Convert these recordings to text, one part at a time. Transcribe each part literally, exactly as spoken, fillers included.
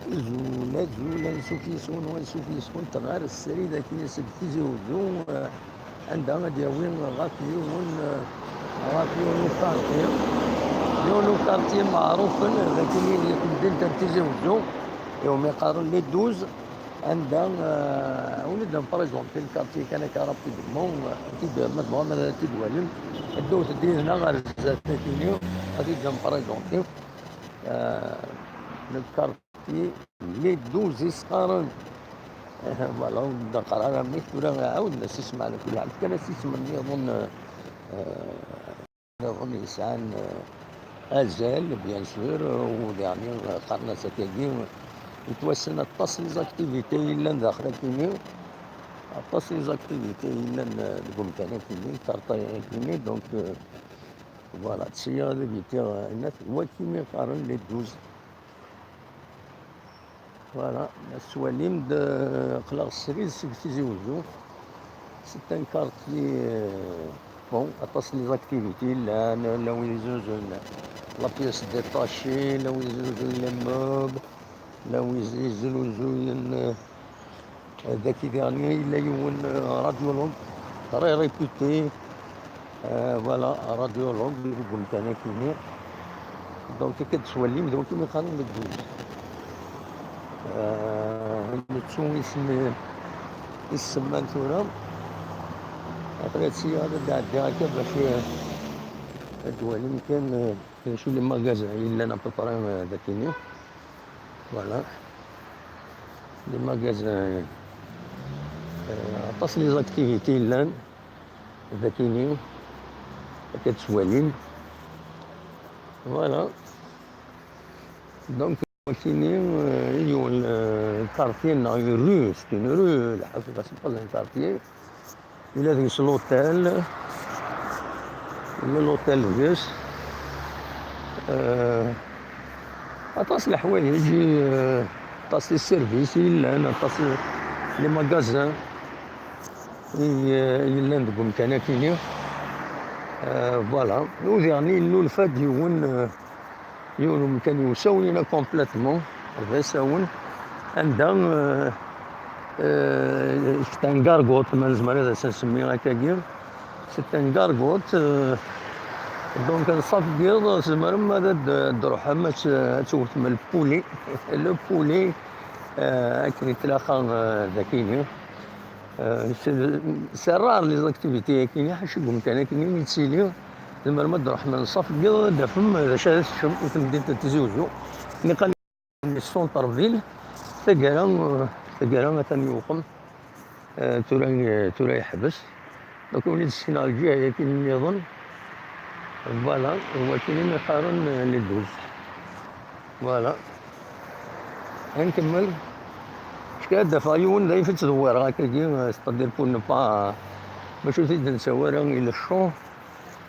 Azul, azul, ansuf yes-wen, ansuf yes-wen, ɣer srid akkin seg Tizi Uzzu, eh, anda ad yawi ɣef yiwen, eh, ɣef yiwen ukarti, yiwen ukarti meɛrufen, d akkin di temdint n Tizi Uzzu, iwumi qqaren les douze, anda, eh, wen-id-nprezenti lkarti kan akka rapidement, eh, tid-, ma tebɣam ad t-id-walim, ddut-d yid-neɣ ɣer zdat akkin, ad t-id-nprezenti, eh, le quartier les douze i s-qqaren. Eh, voilà, ur d-neqqar ara amek tura, ɛawden-as isem, ɛla kulli ḥal, fkan-as isem nniḍen, eh, nniḍen yesɛan, eh, azal, bien sûr, u diɣen qqaren-as akkagi, yettwassen aṭas n les activités yellan daxel akkin-i, aṭas n les activités yellan, eh, deg umkan akkin-i, karṭa akkin-i, donc, eh, voilà, ttṣeyyiɣ ad ivitiɣ, eh, ayennat, wagi mi qqaren les douze. Voilà, ma tettwalim-d, eh, aql-aɣ srid seg Tizi Uzzu. C'est un quartier, eh, bon, aṭas n les activités yellan, llan wid izuzun la pièce détachée, llan wid izuzun les meubles, llan wid izuzun, eh, daki diɣen yella yiwen, eh, radiologue très réputé, eh, voilà, radiologue deg umkan akkin-i. Donc, akka d-tettwalim, d wakken i qqaren les douze. Eh, nettu isem, isem-an tura. Après, ttṣeyyiɣ ad d-ɛeddiɣ akka bac, eh, ad d-twalim kan, eh, d acu les magasins yellan à peu près, eh, d akkin-i. Voilà. Les magasins, eh, aṭas n les activités yellan d akkin-i, akka d-tettwalim. Voilà. Donc, wagi, eh, yiwen, eh, quartier neɣ une rue, c'est une rue, lḥafiḍ, c'est pas un quartier. Yella deg-s l'hôtel, yella l'hôtel deg-s. Eh, aṭas n leḥwayeǧ, eh, aṭas n les services i yellan, aṭas n les magasins i, eh, yellan deg umkan akkin-i. Eh, voilà. U diɣen yennulfa-d yiwen, eh, yiwen umkan yewsawen, yella complètement d asawen, anda, eh, eh, c'est un gargote, ma nezmer ad as-nsemmi akkagi. C'est un gargote, eh, donc, ṣṣaf n yiḍ, tzemrem ad d-, ad d-truḥem ad t-, ad tewtem le poulet. Le poulet, eh, akken i tlaqi, eh, d akkin-i. Eh, c'est, c'est rare les activités akkin-i, ḥaca deg umkan akkin-i mi yettili, tzemrem ad d-truḥem ṣṣaf n yiḍ ad d-tafem d acu ara teččem i temdint n Tizi Uzzu. Niqal centre-ville, taggara, eh, taggara atan yewqem, eh, tura, eh, tura yeḥbes. Donc, win i d-ssinaɣ lǧiha-yagi nniḍen, voilà, d wakken i mi qqaren, eh, les douze. Voilà. Ad nkemmel. Kra ad d-afeɣ yiwen d ayf i ttdewwireɣ akkagi, c'est-à-dire pour ne pas, bac ur t-id-nettawi ara i le champ,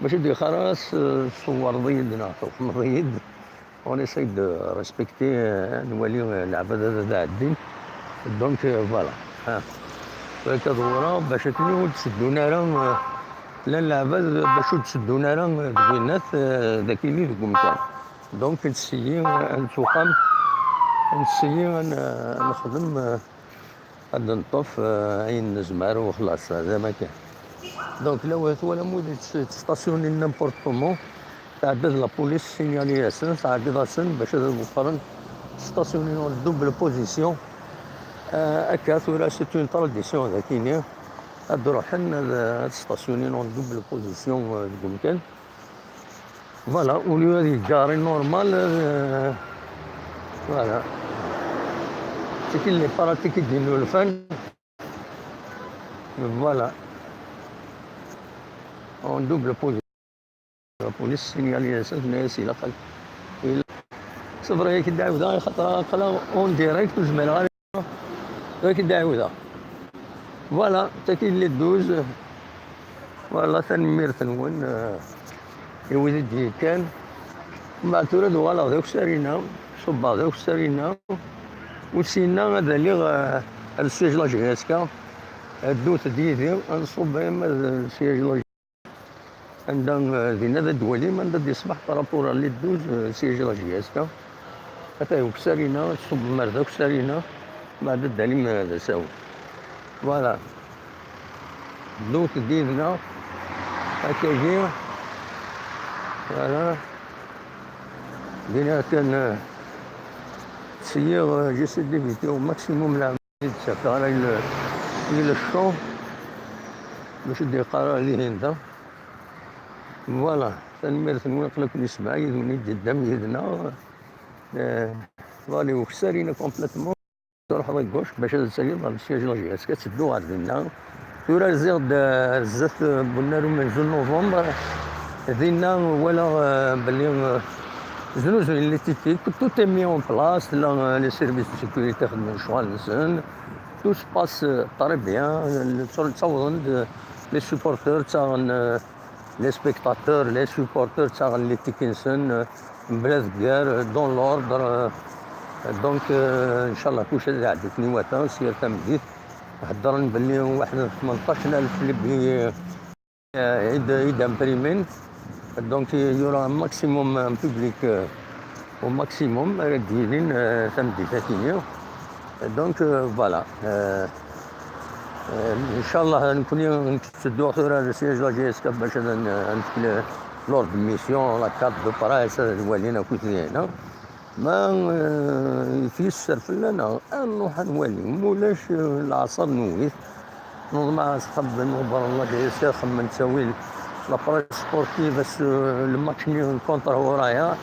bac ur d-yeqqar ara s-, tṣewwreḍ-iyi-d neɣ tuqmeḍ-iyi-d. On essaye de respecter, euh, ad nwali, euh, leɛbad ad, ad ɛeddin. Donc, euh, voilà. Ha. Tura akka dewwreɣ bac akken ur d-tteddun ara, euh, llan leɛbad bac ur d-tteddun ara, euh, deg winnat, euh, d akkin-i deg umkan. Donc, ntessi, euh, ad nettuqam, ntessi, ad n-, ad nexdem, euh, ad neṭṭef, euh, ayen nezmer u xlaṣ, d am akka. Donc, la twalam wid yettstasyunin n'importe comment, tɛedda-d la police, signali-asen, tɛeddiḍ-asen bac ad ḍefren, stasyunin en double position. Euh, akka tura, c'est une tradition d akkin-i, ad d-ruḥen ad, ad stasyunin en double position, euh, deg umkan. Voilà, au lieu ad yeggari normal, euh, voilà. C'est que les pratiques i d-innulfan. Voilà. En double position. La police signali-asen, tenna-yas ilaq ad, ilaq. C'est vrai, ad k-d-ɛiwdeɣ, axaṭer aql-aɣ en direct, ur zmireɣ ara. Ad k-d-ɛiwdeɣ. Voilà, tagi les douze. Voilà, tanemmirt-nwen, euh, i wid i d-yekkan. Ma tura ad uɣaleɣ d akessar-inna, ṣubbeɣ d akessar-inna. U syenna ad aliɣ, euh, ar le siège la J S K. Ddut-d yid-i, ad nṣubb arma d le siège la J S K. Anda, euh, dinna ad d-twalim anda d-yeṣbeḥ par rapport à les douze, euh, siège la J S K. Ata ukessar-ina, tṣubbem ar d akessar-ina, mbeɛd ad d-talim d asawen. Voilà. Ddut-d yid-neɣ. Akkagi. Voilà. Dina kan, euh, ttṣeyyiɣ, euh, j'essaie d'éviter au maximum la, ur d-ttafeɣ ara i le, i le champ. Bac ad d-yeqqar ara dihin da. Voilà. Tanemmirt-nwen, aql-aken isebɛa yid-wen i d-yeddam yid-neɣ. Euh, voilà, ukessar-ina complètement. Truḥeḍ à gauche bac ad taliḍ ɣer le siège la J S K, ad teddu ɣer dinna. Tura rziɣ-d, eh, zdat, eh, n unnar umenzu n novembre. Dinna walaɣ, eh, belli, eh, znuzuyen les tickets, tout est mis en place, tella, eh, les services de sécurité xeddmen lecɣal-nsen, tout se passe, eh, très bien, eh, ttawḍen-d, eh, les supporters, ttaɣen, eh, les spectateurs, les supporters, ttaɣen les tickets-nsen, euh, mebla deggar, euh, dans l'ordre, euh, donc, euh, inchallah, kullec ad iɛeddi akken iwata, s yir tameddit. Heddren belli waḥed n tmenṭac n alef libbi, euh, i d-, i d-imprimin. Donc, il y aura un maximum, un public, euh, au maximum, ara d-yilin, euh, tameddit akini. Donc, euh, voilà. Euh, euh, inchallah, nekkni netteddu tura le siège la J S K bac ad n-, ad nefk le, l'ordre de mission, la carte de presse, ad walin akk tiyana. Ma, euh, yesser fell-aneɣ, ad nruḥ ad nwali. Ma ulac, euh, leɛṣer newwi-t. Neḍmeɛ asxab n ubernaǧ-agi, xemmen ttawil la presse sportive, ass, euh, le match-nni contre Huraya,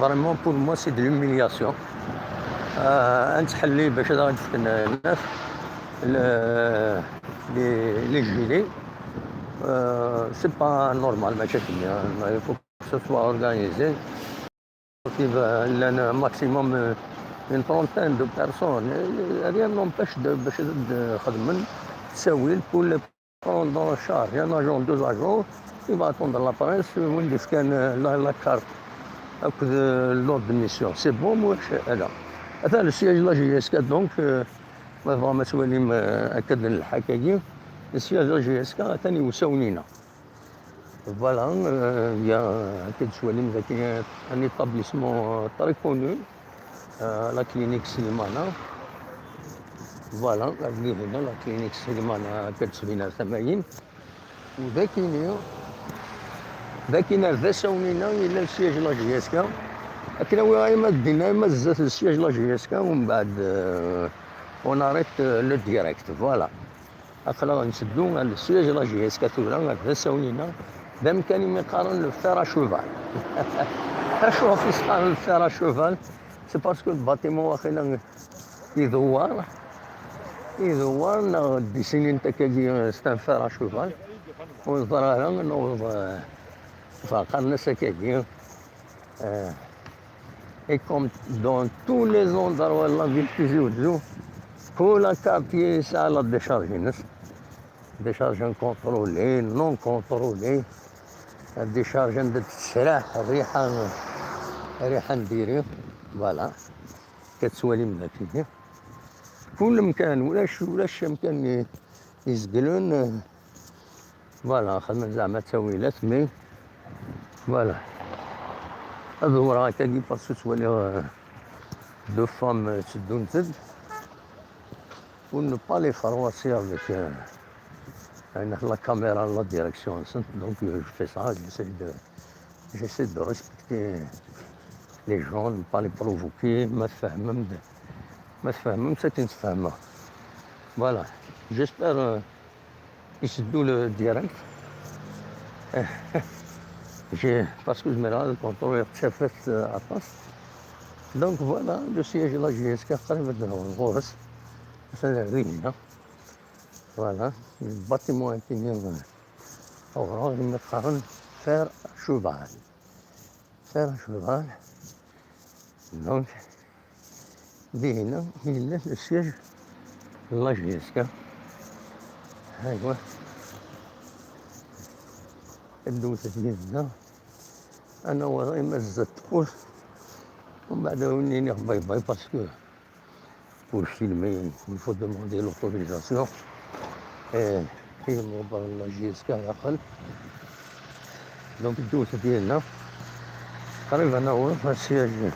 vraiment pour moi c'est de l'humiliation. Euh, ad nettḥelli bac ad aɣ-d-fken, euh, naf, le, les, les gilets. Euh, c'est pas normal, match-agi, hein. Il faut que ce soit organisé. Sportive, euh, llan un maximum, euh, une trentaine de personnes. Et rien n'empêche de, bac ad xedmen ttawil pour les prendre en charge. Un agent, deux agents, il va attendre la presse, win d-ifkan, euh, la, la carte. Akked, euh, l'ordre de mission. C'est bon, moi, je, alors. Atan le siège la J S K, donc, euh, ma tebɣam ad twalim, euh, akka d lḥak-agi, le siège la J S K, atan i usawen-ina. Voilà, euh, il y a, akken tettwalim daki, un établissement, euh, très connu, euh, la clinique Slimana. Voilà, la clinique Slimana, akken tettbin ar tama-yin. U dakini, dakini ar d asawen-ina, yella le siège la J S K. Akken awiɣ ayma d dinna, ayma zdat le siège la J S K, umbeɛd, euh, on arrête, euh, le direct, voilà. Aql-aɣ nteddu ɣer le siège la J S K tura, ɣer d asawen-ina, d amkan imi qqaren le fer à cheval. Acuɣef i s-qqaren le fer à cheval? C'est parce que le bâtiment waqila idewwar, idewwar neɣ ddisinin-t akkagi, c'est un fer à cheval. Ur neẓri ara, nuweḍ, euh, enfin, qqaren-as akkagi. Euh, et comme dans tous les endroits de la ville Tizi Ouzou, كل quartier yesɛa la décharge-ines. Décharge contrôlée, non contrôlée. La décharge anda tesraḥ rriḥa, rriḥa n diri. Voilà. Akka tettwalim daki. Kul amkan, ulac, ulac amkan i-, izeglen. Voilà, xedmen zeɛma ttawilat, mais voilà. Ad dewreɣ akkagi parce que ttwaliɣ, euh, deux femmes, euh, tteddunt-d. Pour ne pas les froisser avec, euh, avec la caméra, la direction. Donc, euh, je fais ça, j'essaie de, j'essaie de respecter les gens, ne pas les provoquer. Ma tfehmem, ma tfehmem, c'est une femme. Voilà. J'espère, euh, iteddu le direct. J'ai, parce que je me rends compte, on est très, euh, aṭas. Donc voilà, le siège la J S K qrib ad d-nɣer ɣur-s. Atan ar dinna. Voilà, le bâtiment est fini. Awraɣ imi qqaren fer à cheval. Fer à cheval. Donc, dinna yella le siège n la J S K. Aywa. Ddut-d yid-neɣ. Ad naweḍ arma zdat tewwurt. Umbeɛd ad wen-iniɣ bye bye parce que pour filmer, il faut demander l'autorisation. Et puis, bon, ben, la J S K daxel. Donc, ddut-d yid-neɣ. Qrib ad naweḍ ɣer le siège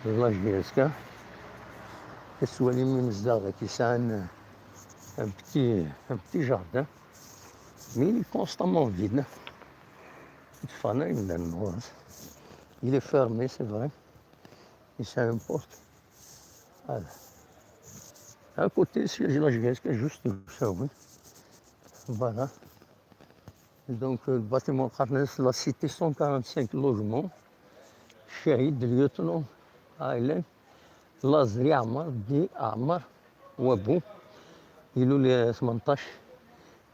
La J S K, tettwalim imezdaɣ dagi sɛan un petit, un petit jardin, mais il est constamment vide. Ur d-ffɣen ara imdanen ɣur-s. Il est fermé, c'est vrai. Yesɛa une porte. Voilà. À côté, siège de la J S K, juste ça, oui. Voilà. Donc, euh, le bâtiment Qarnes, la cité, cent quarante-cinq logements. Chahid, lieutenant, Island, Lazri Amar, Di Amar, Wabu. Ilul tmenṭac,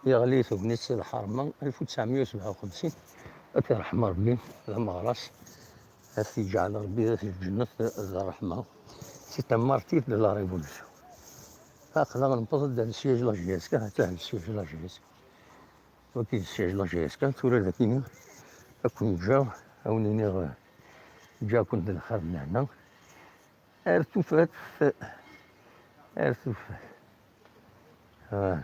yeɣli tegnit s lḥerma, alef u tesɛemya u sebɛa u xemsin. Ad t-yerḥem Rebbi, d ameɣras. Ad t-yeǧɛel Rebbi d at lǧennet d ṛṛeḥma. C'est un martyr de la révolution. Aql-aɣ newweḍ-d ar siège la J S K, atan siège la J S K. Wagi d siège la J S K, tura d akini ad ken-ǧǧeɣ, ad wen-iniɣ, eh, ǧǧiɣ-ken d lxir d lehna. Ar tufat, ar tufat. Ah.